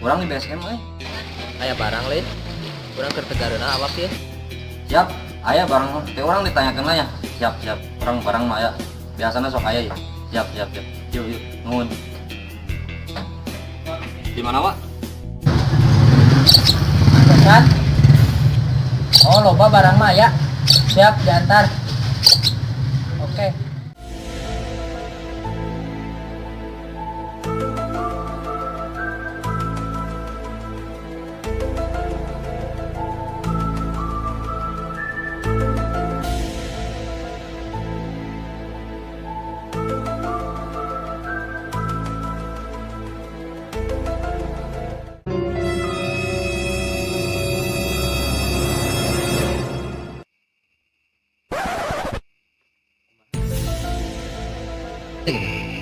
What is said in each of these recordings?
Urang di BSM euy. Aya barang lain. Urang keur tegareuna awak ya. Siap, aya barang teh urang ditanyakeun lah ya. Siap, siap. Urang barang mah aya. Biasana sok aya ya. Siap, siap, siap. Yuk, yuk. Nuhun. Di mana, Wak? Pesan. Oh, loba barang mah ya. Siap diantar. Oke.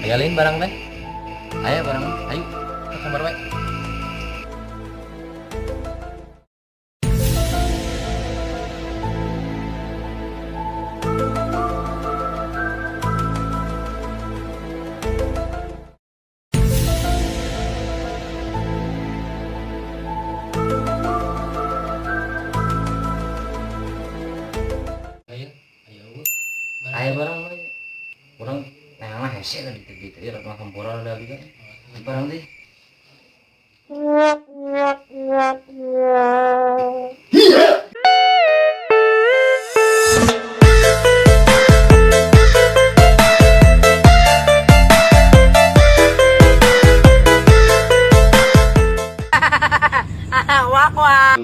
Aya lain barang teh. Aya barang, ayo. Ke kamar we. Aya, aya eueuh. Aya barang we. Urang neangan hese lah di dieu rek mah hampura da abi kan. Barang teh. Wah, wah.